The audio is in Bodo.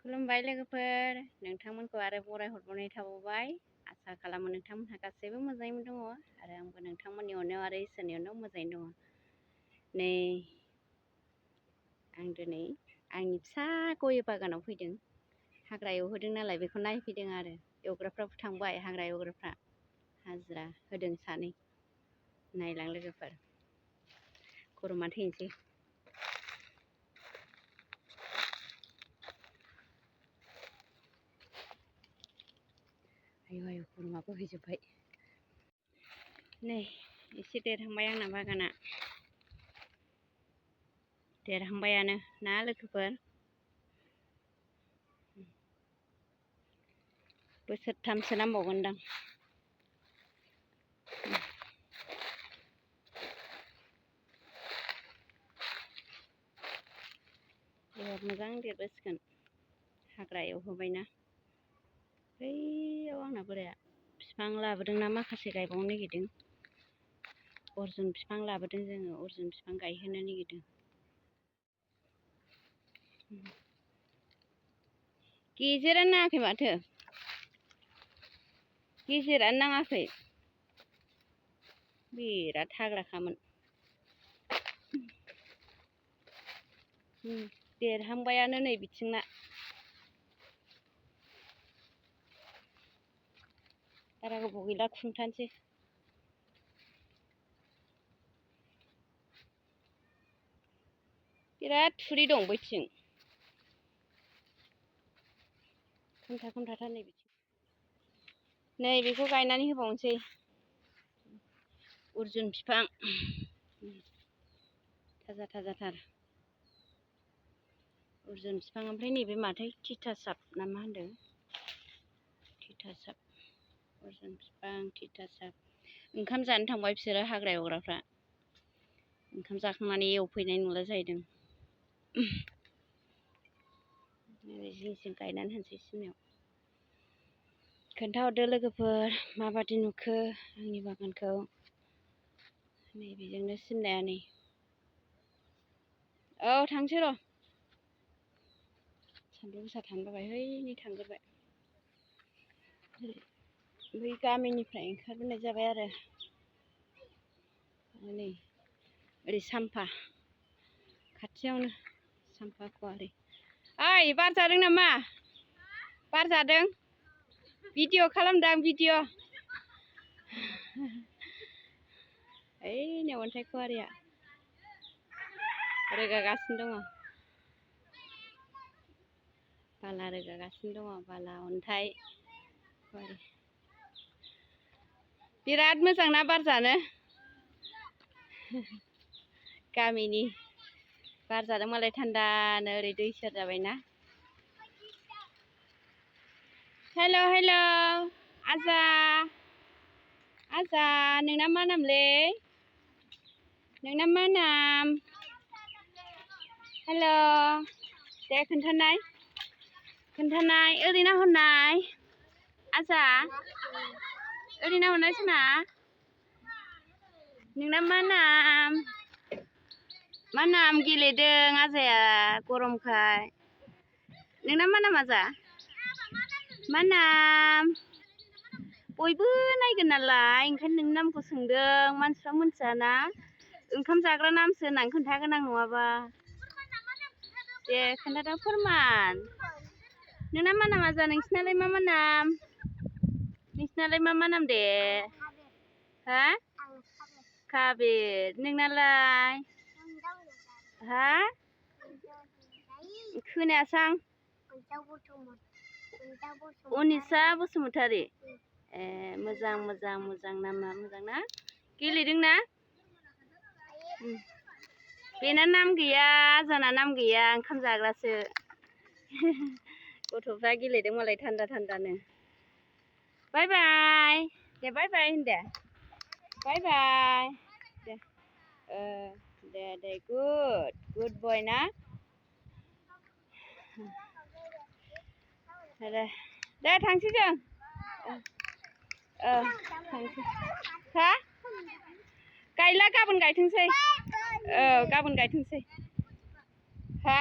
खुलुमबाय लोगोफोर, नोंथांमोनखौ आरो बराय हरबावनाय थाबावबाय। आसा खालामो नोंथांमोनहा गासैबो मोजाङैनो दङ आरो आंबो नोंथांमोननि अननायाव आरो इसोरनि अननायाव मोजाङैनो दङ। नै आं दिनै आंनि फिसा गय बागानाव फैदों। हाग्रा एवहोदों नालाय बेखौ नायफैदों आरो एवग्राफ्राबो थांबाय, हाग्रा एवग्राफ्रा हाजिरा होदों सानै। नायलां लोगोफोर, गरमा थैनोसै। आयु आयु गरमा बोहैजोब्बाय। नै एसे देरहांबाय आंना बागाना, देरहांबायानो ना लोगोफोर। बोसोरथामसो नांबावगोनदां। एबार मोजां देरबोसिगोन, हाग्रा एवहोबायना। बैयाव आंना बोराया बिफां लाबोदोंना माखासे गायबावनो नागिरदों। अर्जुन बिफां लाबोदों जोङो, अर्जुन बिफां गायहोनो नागिरदों। गेजेरानो नाङाखै माथो, गेजेरानो नाङाखै। बिराद हाग्राखामोन। देरहांबायानो नै बिथिंना। बारा गोबाव गैला खुंथानोसै। बिराद थुरि दं बैथिं, खुन्था खुन्थाथार नै बिथिं। नै बेखौ गायनानै होबावनोसै, अर्जुन बिफां थाजा थाजाथार। अर्जुन बिफां, ओमफ्राय नैबे माथो तितासाप ना मा होनदों, तितासाप। अर्जुन बिफां, तितासाप। ओंखाम जानो थांबाय बिसोरो हाग्रा एवग्राफ्रा। ओंखाम जाखांनानै एवफैनाय नंला जाहैदों। जिं जिं गायनानै होनोसै सिमायाव। खोन्थाहरदो लोगोफोर, माबादि नुखो आंनि बागानखौ। नै बेजोंनो सिमनाया नै। औ थांसै र'। सान्दुं गोसा थानो बाबाय, हैनै थांग्रोबाय। बै गामिनिफ्राय ओंखारबोनाय जाबाय आरो। नै ओरै सामफा खाथियावनो, सामफा खवारि। ओइ बार जादों नामा? बार जादों? Video' खालामदां video'. ओइनै अन्थाइ खवारिया रोगागासिनो दङ। बाला रोगागासिनो दङ, बाला अन्थाइ खवारि। बिराद मोजां ना बार जानो। गामिनि बार जादों मालाय थान्दानो, ओरै दै सेर जाबायना। हेल' हेल' आजा, आजा नोंना मा नामलै? नोंना मा नाम? हेल' दे खोन्थानाय, खोन्थानाय ओरै नाहरनाय। आजा ओरै नाहरनाय सना। नोंना मा नाम? मा नाम? गेलेदों आजाया गरमखाय। नोंना मा नाम आजा? मा नाम? बयबो नायगोन नालाय, ओंखायनो नोंनि नामखौ सोंदों। मानसिफ्रा मोनथियाना, ओंखाम जाग्रा नामसो होननानै खोन्थागोन आं नङाबा। दे खोन्थादो फोरमान। नोंना मा नाम आजा? नोंसिनालाय मा मा नाम? नोंसिनालाय मा मा नाम दे? हा? काबेर। नोंनालाय? हा? खोनायासां। अनिसा बसुमतारी। ए मोजां मोजां मोजां, नामा मोजां ना? गेलेदोंना? बेना नाम गैया, आजाना नाम गैया, ओंखाम जाग्रासो। गथ'फ्रा गेलेदों मालाय थान्दा थान्दानो। बाय बाय दे, बाय बाय होन दे। बाय बाय दे। दे दे गुड बय ना। दे थांसै जों। थांसै। हा? गायला, गाबोन गायथोंसै। गाबोन गायथोंसै। हा?